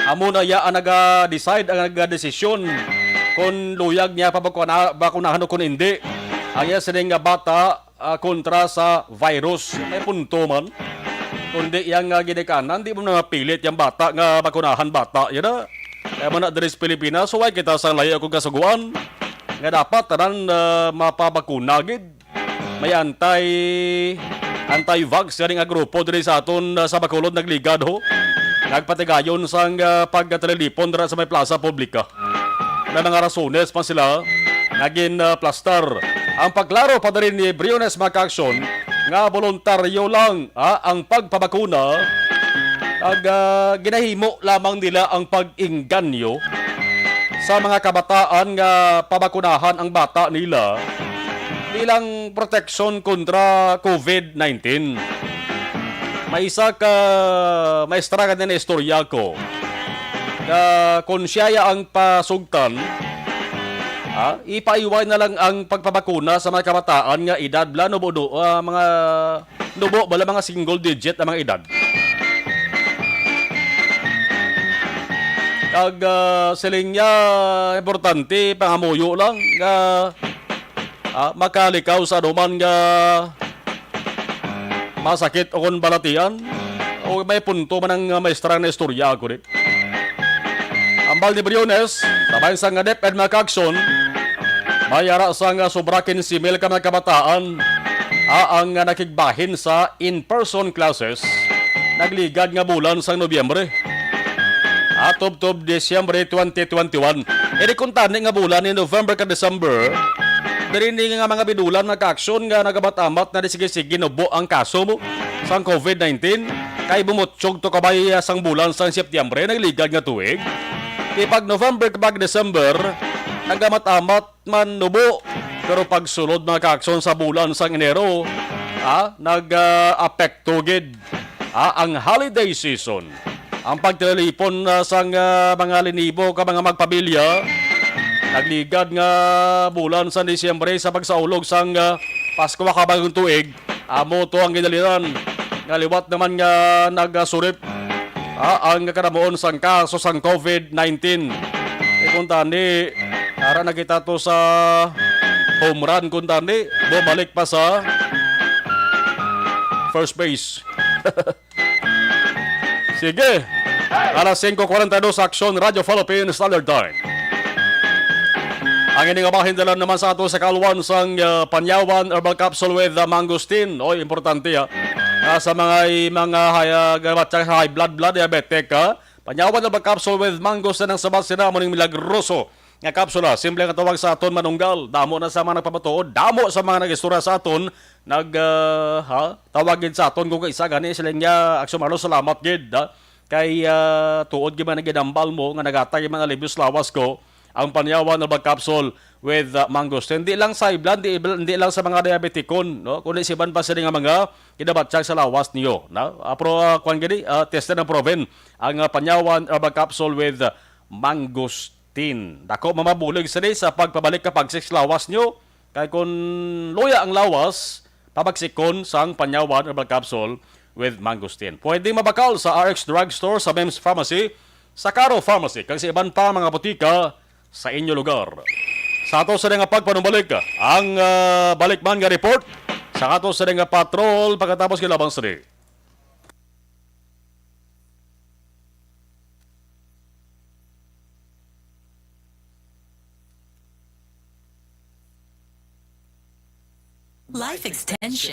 amo na iya ang naga-decide, ang nagadesisyon kon luyag niya pabakuna-, bakunahan o kon hindi ang iya sining nga bata, ah, kontra sa virus. May punto man. Kundi yang, ah, ginikanan, di mo na mapilit yang bata nga bakunahan bata. Yan na. Kaya man na diri sa Pilipinas, suway kita sa layo akong kasuguan nga dapat tanan, ah, mapabakuna gid. May anti, anti-vax gani nga grupo diri sa aton, ah, sa Bacolod nagligad, ho. Nagpatigayon sang, ah, pagkatalilipon dira sa may plaza publika. Na mga rasones pa sila nga gin, ah, plastar. Ang pagklaro pa diri ni Briones Macaction nga voluntaryo lang, ah, ang pagpabakuna, ag, ah, ginahimo lamang nila ang pag-inganyo sa mga kabataan nga pabakunahan ang bata nila bilang proteksyon kontra covid nineteen. May isa ka maestra ka din istorya ko nga kung siya ya ang pasugtan, Ha? Ipaiway na lang ang pagpabakuna sa mga kabataan nga edad bala, nubo, nu-, ah, mga nubo bala, mga single digit ang mga edad. Kag, ah, siling niya, importante, pangamuyo lang nga, ah, makalikaw sa anuman nga masakit o kon balatian. O may punto man ang, ah, maestra nga istorya ako ni. Ambal ni Briones, sa bahin sang nga DepEd, mga kaaksyon, may ara sang sobra quince mil ka mga kabataan, ah, ang, ah, nakigbahin sa in-person classes, nagligad nga bulan sang Nobyembre. Ah, tubtob Disyembre twenty twenty-one. Iri kuntani nga bulan ni November ka December, diri ni nga mga binulan, mga kaaksyon, nga nagamat-amat na di sige-sige nubo ang kaso mo sang COVID nineteen. Kay bumutyog to kabay, ah, sang bulan sang Setyembre, nagligad nga tuig. Kay pag November kag December, nagamat-amat man nubo. Pero pagsulod, mga kaakson, sa bulan sang Enero, ah, nag, ah, apekto gid, ah, ang holiday season. Ang pagtilipon, ah, sang, ah, mga linibo ka mga magpamilya, nagligad nga bulan sa Disyembre sa pagsaulog sang, ah, Pasko kag Bagong Tuig, amo to ang ginaliran nga liwat naman nga nagasulip, ah, ang kanamuon sang kaso sang COVID nineteen. E, kuntani, ara na kita to sa home run, kuntani, bumalik pa sa first base. Sige. Alas singko kwarenta y dos, Aksyon, Radyo Philippine Standard Time. Ang ini nga bahin dala naman sa ato sa kalwan sang, ah, Panyawan Herbal Capsule with, ah, Mangosteen. Oy, importante, ha. Ah, sa mga, mga high, ah, gabat sa high blood, blood diabetic, ha. Panyawan Herbal Capsule with Mangosteen ang sabat sina mo ning milagroso nga kapsula. Simple nga tawag sa aton manunggal. Damo na sa mga nagpamatuod, damo sa mga nag-istorya sa aton, nag, ah, ha, tawag gid sa aton kung kaisa gani sila nga Aksyon Marlo, salamat gid, ha. Kay, ah, tuod gid man ang ginambal mo nga nagatag man alibyo sa lawas ko ang Panyawan Herbal Capsule with, ah, Mangosteen. Di lang sa high blood, di, di lang sa mga diabetikon, no? Kundi sa iban pa sila nga mga kinabatyag sa lawas niyo, no? Ah, pro, ah, kwan gani, ah, tested and proven ang, ah, Panyawan Herbal Capsule with, ah, Mangosteen. Dako mamabulig sini sa pagpabalik ka pagsik sa lawas niyo. Kay kun luya ang lawas, pabagsikon sang Panyawan Herbal Capsule with Mangosteen. Pwede mabakal sa R X Drugstore, sa Mems Pharmacy, sa Caro Pharmacy, kag sa iban pa mga botika sa inyo lugar. Sa ato sa nga pagpanumbalik, ang, ah, balikman nga report sa ato sa nga patrol pagkatapos kilabang sini. Life extension.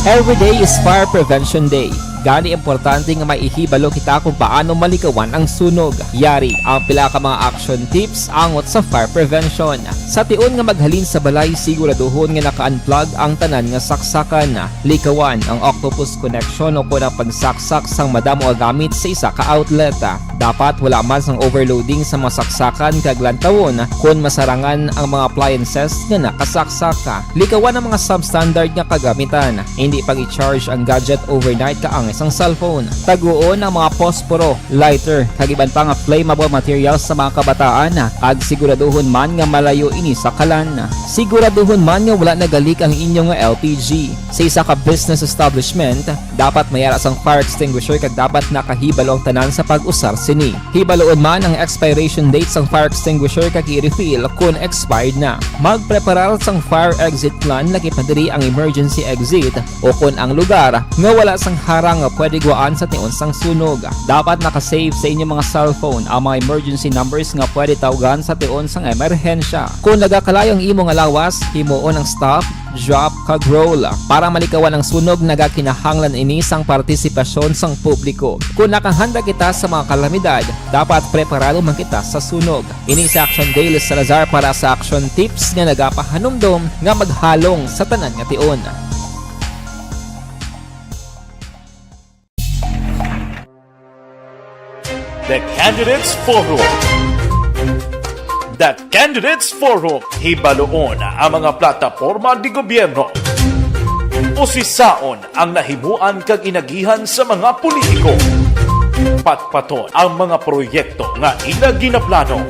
Every day is Fire Prevention Day. Gani, importante nga maihibalo kita kung paano malikawan ang sunog. Yari ang pila ka mga action tips angot sa fire prevention. Sa tion nga maghalin sa balay, siguraduhon nga naka-unplug ang tanan nga saksakan. Likawan ang octopus connection o kon ang pagsaksak sang madamo nga gamit sa isa ka outlet. Dapat wala man sang overloading sa mga saksakan kag lantawon kon masarangan ang mga appliances nga nakasaksak. Likawan ang mga substandard nga kagamitan. Hindi pag-i-charge ang gadget overnight kaangay sang cellphone. Taguon ang mga posporo, lighter, kag iban pa nga flammable materials sa mga kabataan, kag siguraduhon man nga malayo ini sa kalan. Siguraduhon man nga wala nagalik ang inyo nga L P G. Sa isa ka business establishment, dapat may ara sang fire extinguisher kag dapat nakahibalo ang tanan sa pag-usar sini. Hibaloon man ang expiration date sang fire extinguisher kag i-refill kon expired na. Magpreparar sang fire exit plan, lakip na diri ang emergency exit, o kon ang lugar nga wala sang harang nga pwede guwaan sa tion sang sunog. Dapat naka-save sa inyo mga cellphone ang mga emergency numbers nga pwede tawgan sa tion sang emerhensya. Kon nagakalayo ang imo nga lawas, himuon ang stop, drop, kag roll. Para malikawan ang sunog, nagakinahanglan ini sang partisipasyon sang publiko. Kon nakahanda kita sa mga kalamidad, dapat preparado man kita sa sunog. Ini si Action Dale Salazar para sa Action Tips nga nagapahanumdom nga maghalong sa tanan nga tion. The Candidates Forum. The Candidates Forum. Hibaloon ang mga plataporma di gobyerno. Usisaon ang nahimuan kag inagihan sa mga politiko. Patpaton ang mga proyekto nga ila ginaplano.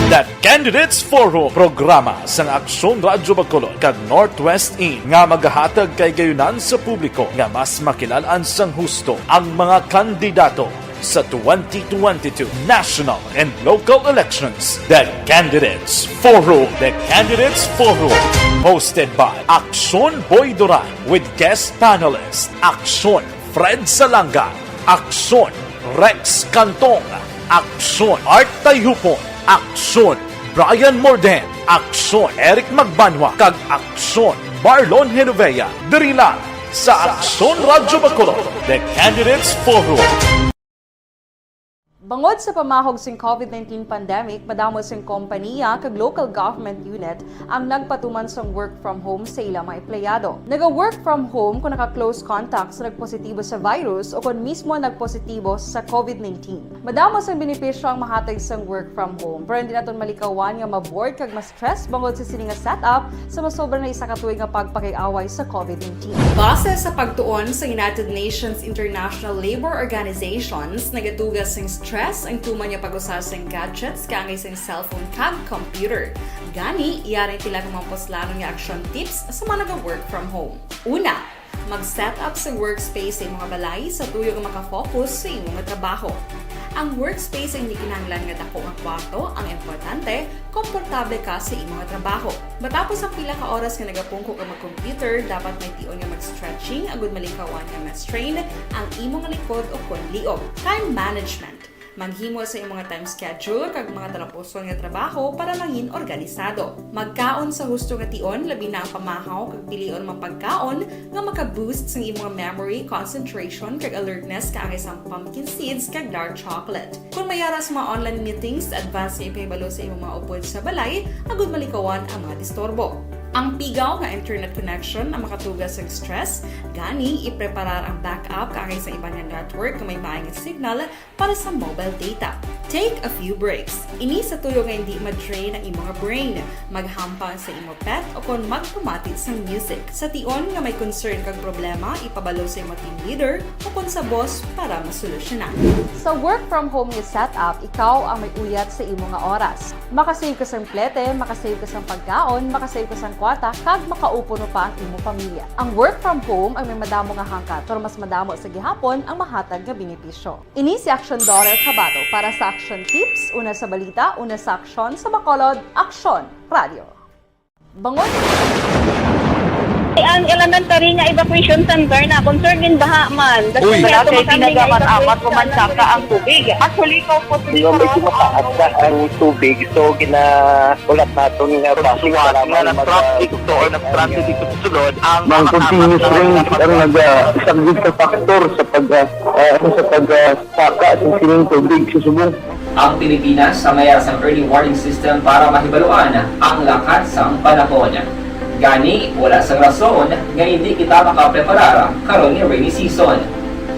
The Candidates Forum, programa sang Aksyon Radyo Bacolod kag Northwest In nga magahatag kay gayunan sa publiko nga mas makilal-an sang husto ang mga kandidato sa twenty twenty-two national and local elections. The Candidates Forum. The Candidates Forum, hosted by Aksyon Boy Duran with guest panelist Aksyon Fred Salanga, Aksyon Rex Cantong, Aksyon Art Tayupon, Aksyon Brian Morden, Aksyon Eric Magbanwa, kag Aksyon Marlon Genovea, diri lang sa Aksyon Radyo Bacolod, The Candidates Forum. Bangod sa pamahog sing COVID nineteen pandemic, madamo sing kompanya kag local government unit ang nagpatuman sang work from home sa ila mga empleyado. Naga-work from home kung naka-close contact sa nagpositibo sa virus o kon mismo nagpositibo sa COVID nineteen. Madamo sang benepisyo ang mahatag sang work from home, pero hindi naton malikawan nga ma-bored kag ma-stress bangod sa sini nga setup sa masobra na isa ka tuig nga pagpakig-away sa COVID nineteen. Base sa pagtuon sa United Nations International Labor Organizations, nagatuga sing stress ang tuman nga pag-usa sing gadgets kaangay sing cellphone kag computer. Gani, yari ang pila ka mga puslanon nga action tips sa mga naga-work from home. Una, mag-set up sa workspace sa imo nga balay sa tuyo nga makafocus sa imo nga trabaho. Ang workspace ang hindi kinahanglan nga dako nga kwarto, ang importante, komportable ka sa imo nga trabaho. Matapos ang pila ka oras nga nagapungko ka mag-computer, dapat may tion nga mag-stretching agud malikawan nga ma-strain ang imo nga likod o kon liog. Time management. Maghimo sa imong nga time schedule kag mga talapuson nga trabaho para mangin organisado. Magkaon sa husto nga tion, labi na ang pamahaw kag pilion mga pagkaon nga maka-boost sang imong memory, concentration, kag alertness kaangay sang pumpkin seeds kag dark chocolate. Kon may ara sa mga online meetings, advance nga ipahibalo sa imong mga upod sa balay agud malikawan ang mga disturbo. Ang pigaw nga internet connection ang makatuga sang stress, gani ipreparar ang backup kaangay sa iban nga network nga may maayo nga signal para sa mobile data. Take a few breaks. Ini sa tuyo nga hindi ma-drain ang imo nga brain. Maghampang sa imo pet o kon magpamati sang music. Sa tion nga may concern kag problema, ipabalo sa imo team leader o kon sa boss para masolusyonan. Sa work from home nga setup, ikaw ang may uyat sa imo nga oras. Makasave ka sang plete, makasave ka sang pagkaon, makasave ka sang kwarta, kag makaupuno pa ang imo pamilya. Ang work from home ang may madamo nga hangkat, pero mas madamo sa gihapon ang mahatag nga benepisyo. Ini si Action Daughter Kabato para sa Action Tips, una sa balita, una sa aksyon, sa Bacolod, Aksyon Radio. Bangod Ang elementary nga evacuation center na concern din baha man. Uy. Wala kay pinagaman amat ko man saka ang tubig. Actually, ko po. Di ba, medyo mataas na ang tubig, so ginahulat naton nga basi nga nag-traffic to or nag-traffic dito sa sulod ang mga continuous rain ang nag-, ah, isa gid sa factor sa pag, ah, ah, ano, sa pag, ah, saka sa sining tubig sa subong. Ang Pilipinas sa mayara sang early warning system para mahibaluan ang lakat sang panahon. Gani, wala sang rason nga hindi kita makapreparar karon nga rainy season.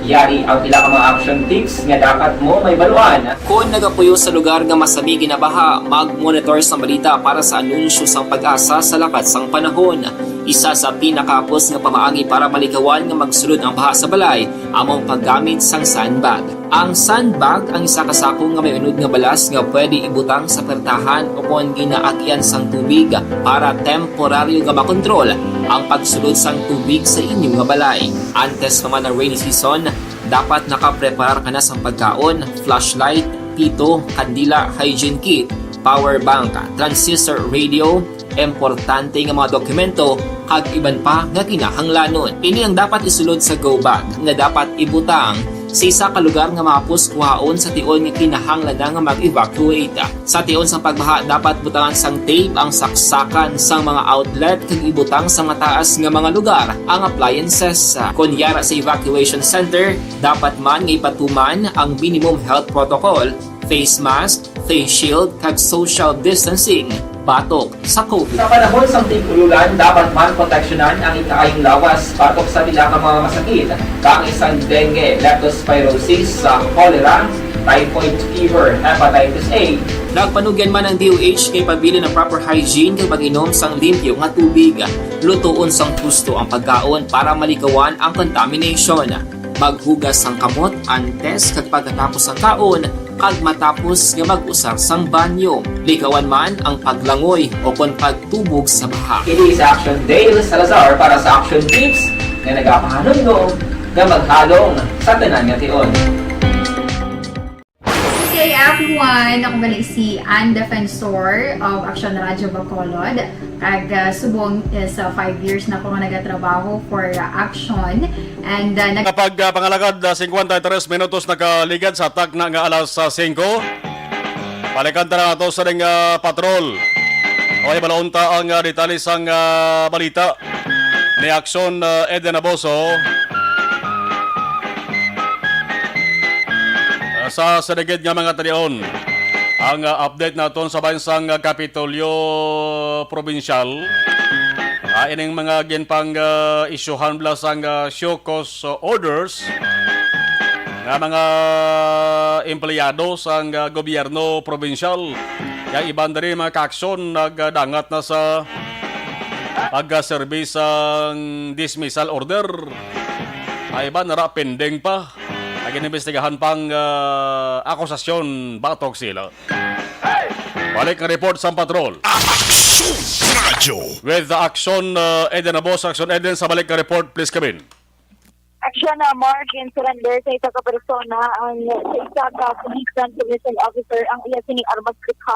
Yari ang pila ka mga action tips nga dapat mo mahibaluan. Kon nagapuyo sa lugar nga masami ginabaha, mag-monitor sang balita para sa anunsyo sang PAGASA sa lakat sang panahon. Isa sa pinakahapos nga pamaagi para malikawan nga magsulod ang baha sa balay amo ang paggamit sang sandbag. Ang sandbag ang isa ka sako nga may unod nga balas nga pwede ibutang sa pertahan o kon ginaagian sang tubig para temporaryo nga makontrol ang pagsulod sang tubig sa inyo nga balay. Antes pa man ang rainy season, dapat nakapreparar ka na sang pagkaon, flashlight, pito, kandila, hygiene kit, power bank, transistor radio, importante nga mga dokumento, kag iban pa nga kinahanglanon. Ini ang dapat isulod sa go bag nga dapat ibutang sa isa ka lugar nga mahapos kuhaon sa tion nga kinahanglan na nga mag-evacuate. Sa tion sang pagbaha, dapat butangan sang tape ang saksakan sang mga outlet kag ibutang sa mataas nga mga lugar ang appliances. Kon yara sa evacuation center, dapat man nga ipatuman ang minimum health protocol, face mask, face shield, kag social distancing batok sa COVID. Sa panahon sang tig-ulolan, dapat man proteksyonan ang ikaayong lawas batok sa pila ka mga masakit, kaangay sang dengue, leptospirosis, sa cholera, typhoid fever, hepatitis A. Nagpanugyan man ang D O H nga ipabilin ang proper hygiene kag pag-inom sang limpyo nga tubig, lutoon sang husto ang pagkaon para malikawan ang contamination. Maghugas sang kamot antes kag pagkatapos sang kaon, kag matapos nga mag-usar sang banyo. Likawan man ang paglangoy o kon pagtubog sa baha. Kini si Action Dale Salazar para sa Action Tips nga nagapahanumdom nga maghalong sa tanan nga tion. Good day, everyone! Ako bali si Ann Defensor of Action Radio Bacolod. Kag, ah, subong, eh, sa five years na ako nga nagatrabaho for, ah, Action. And, ah, nag- Kapag, ah, pangalagad, ah, singkwenta y tres minutos nakaligad sa takna nga alas, ah, singko. Balikan ta na ato sa ning, ah, patrol. Okay, balaon ta ang, ah, detalye sang, ah, balita ni Action, ah, Eden Aboso. Ah, sa sinigid nga mga talion, ang, ah, update naton sa bahin sang, ah, Kapitolyo Probinsyal. Ah, ining mga ginpang, ah, isyuhan bala sang, ah, show cause, ah, orders nga mga empleyado sang, ah, gobyerno probinsyal. Kay iban diri mga kaaksyon nagdangat na sa pagserbi sang dismissal order. Ay iban nara pending pa. Nag-inimbestigahan pang, ah, akusasyon batok sila. Balik nga report sang patrol. Action Radio. With the Action, uh, Eden Abos, Action Eden, sa balik nga report, please come in. Action na Mark, in surrender sa isa ka persona ang sa isa ka police non-commissioned officer ang iya sining armas sa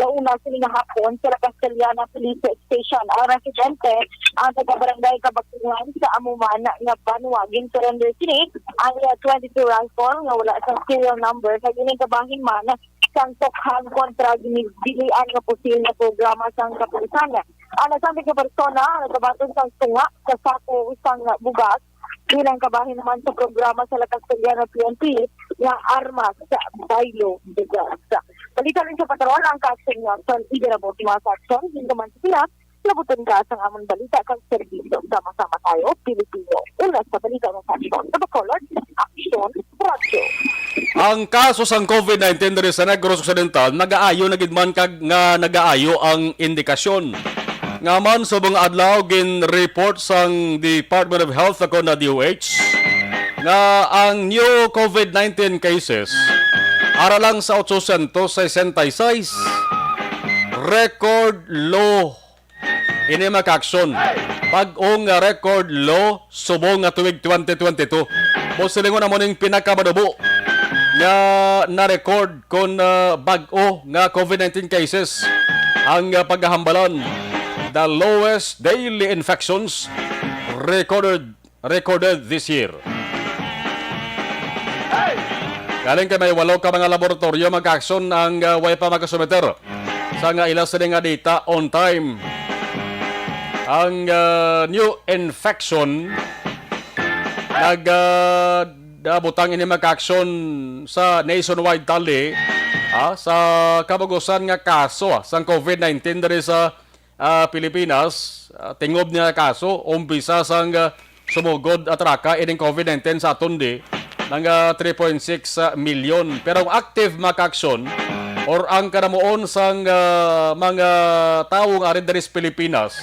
launa sini nga hapon sa La Castellana Police Station. Ang residente ang taga Barangay Kabakungan sa amo man nga banwa. Gin-surrender sini ang iya twenty-two rifle nga wala sa serial number kag ining kabahin man sang tokhag kontra ginbilian nga pusil nga programa sang kapulisan. Ang nasambit nga persona ang nagabaton sang tunga sa sako sang bugas bilang kabahin naman sa programa sa La Castellana P N P nga armas sa Baylo Bugas. Balita rin sa patrol ang Kaksyon Nelson Iberabos, mga Kaksyon, hindi man sila. Labuton ka sang amon balita kag serbisyo. Sama-sama tayo, Pilipino. Una sa balita ng Kaksyon. Sa Bacolod, Aksyon Radyo. Ang kaso sang COVID nineteen diri sa Negros Occidental nagaayo na gid man kag nga nagaayo ang indikasyon. Nga man, subong adlaw, gin-report sang Department of Health ako na D O H nga ang new COVID nineteen cases ara lang sa otsosyentos sesenta y seis. Record low ini, mga kaaksyon. Bag-o nga record low subong nga tuig twenty twenty-two. Buot silingon, amo ning pinakamanubo nga na-record kon, ah, bag-o nga COVID nineteen cases ang, ah, pagahambalan. the lowest daily infections recorded recorded this year. Galing kay may walo ka mga laboratoryo, mga kaaksyon, ang, ah, way pa makasumiter sa nga ila sini nga data on time. Ang, ah, new infection nag, ah, nabutang ini, mga kaaksyon, sa nationwide tally, ah, sa kabugusan nga kaso, ah, sang COVID nineteen diri sa ah, Pilipinas, ah, tingob niya kaso, umpisa sang, ah, sumugod atraka ining COVID nineteen sa aton di, nga three point six milyon. Pero ang active, mga kaaksyon, or ang kanamuon sang, ah, mga tawo nga ari diri sa Pilipinas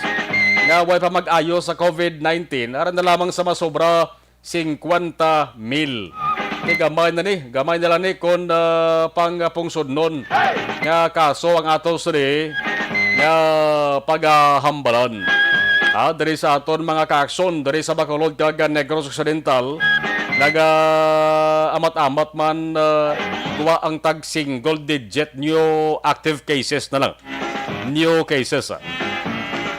nga way pa mag-ayo sa COVID nineteen, ara na lamang sa masobra singkwenta mil. Kay gamay na ni, gamay na lang ni kon, ah, pang, ah, pungsodnon nga kaso ang ato sini nga pagahambalan. Ah, diri sa aton mga kaaksyon, diri sa Bacolod kag Negros Occidental, naga-amat-amat man, ah, duwa ang tag single digit new active cases na lang. New cases, ah.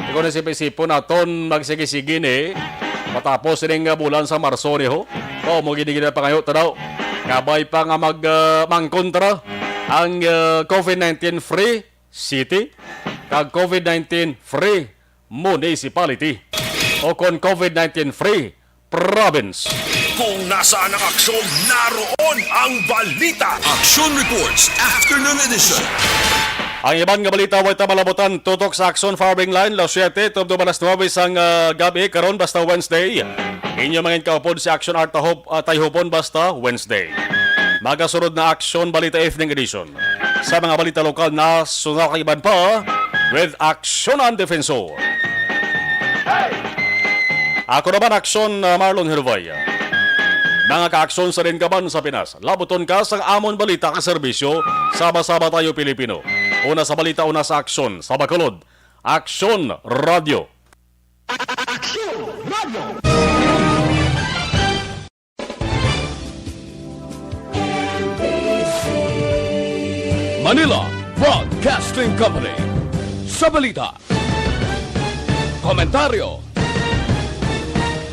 Di ko na isip-isipon naton magsigi-sigi ni matapos ining, ah, bulan sa Marso ni ho. O, mo gini-gini pangayo, tanaw. Kabay pa nga mag, ah, mangkontra ang, ah, COVID nineteen free city kag COVID nineteen free municipality o kon COVID nineteen free province. Kung nasaan ang aksyon, naroon ang balita. Action Reports, Afternoon Edition. Ang iban nga balita way ta malabutan tutok sa Aksyon Firing Line, alas siyete tubtob alas nuwebe sang, ah, gab-i karon, basta Wednesday. Inyo mangin kaupod si Aksyon Art Tahop, ah, Tayhupon, basta Wednesday. Magasunod na Aksyon Balita Evening Edition. Sa mga balita lokal, nasyonal kag iban pa, with Aksyon ang Defensor. Ako naman, Aksyon, uh, Marlon Hervaya. Mga kaaksyon sa rin ka man sa Pinas, labuton ka sang amon balita ka serbisyo, sama-sama tayo Pilipino. Una sa balita, una sa aksyon, sa Bacolod, Aksyon Radio. Aksyon Radio. Manila Broadcasting Company. Sa balita, komentaryo,